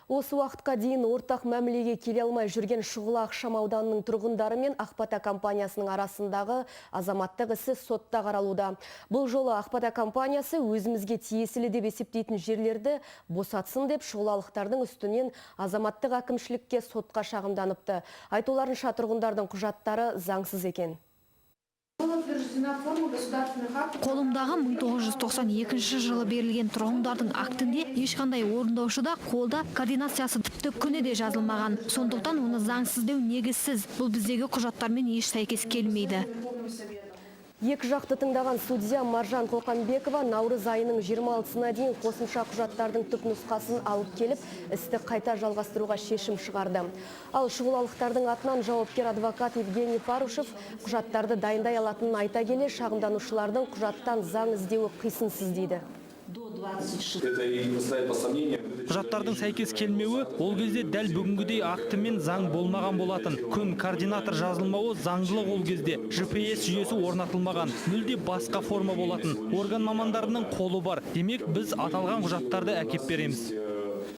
Осы уақытқа дейін ортақ мәмілеге келе алмай жүрген Шұғыла ықшам ауданының тұрғындары мен Ақбата компаниясының арасындағы азаматтық ісі сотта қаралуда. Бұл жолы Ақбата компаниясы өзімізге тиесілі деп есептейтін жерлерді босатсын деп, шұғылалықтардың үстінен азаматтық әкімшілікке сотқа шағымданыпты. Айтуларынша, тұрғындардың құжаттары заңсыз екен. Была утверждена форма государственных актов. Қолымдағы 1992 жылы берілген тұрғындардың актінде ешқандай орындаушы да, қол да, координациясы, тіпті күні де жазылмаған. Сондықтан оны заңсыз деу негізсіз. Бұл біздегі құжаттармен еш сәйкес келмейді. Верховным Советом. Екі жақты тыңдаған судья Маржан Қоқанбекова наурыз айының 26-сына дейін қосымша құжаттардың түп нұсқасын алып келіп, істі қайта жалғастыруға шешім шығарды. Ал шұғылалықтардың атынан жауапкер адвокат Евгений Парушев құжаттарды дайындай алатынын айта келе, шағымданушылардың құжаттан заң іздеуі қисынсыз дейді. До 26 Это и не поставит под сомнение. Құжаттардың сәйкес келмеуі, ол кезде дәл бүгінгідей акті мен заң болмаған болатын. Күн, координатор жазылмауы заңдылық. Ол кезде GPS жүйесі орнатылмаған, мүлде басқа форма болатын. Орган мамандарының қолы бар. Демек, біз аталған құжаттарды әкеп береміз.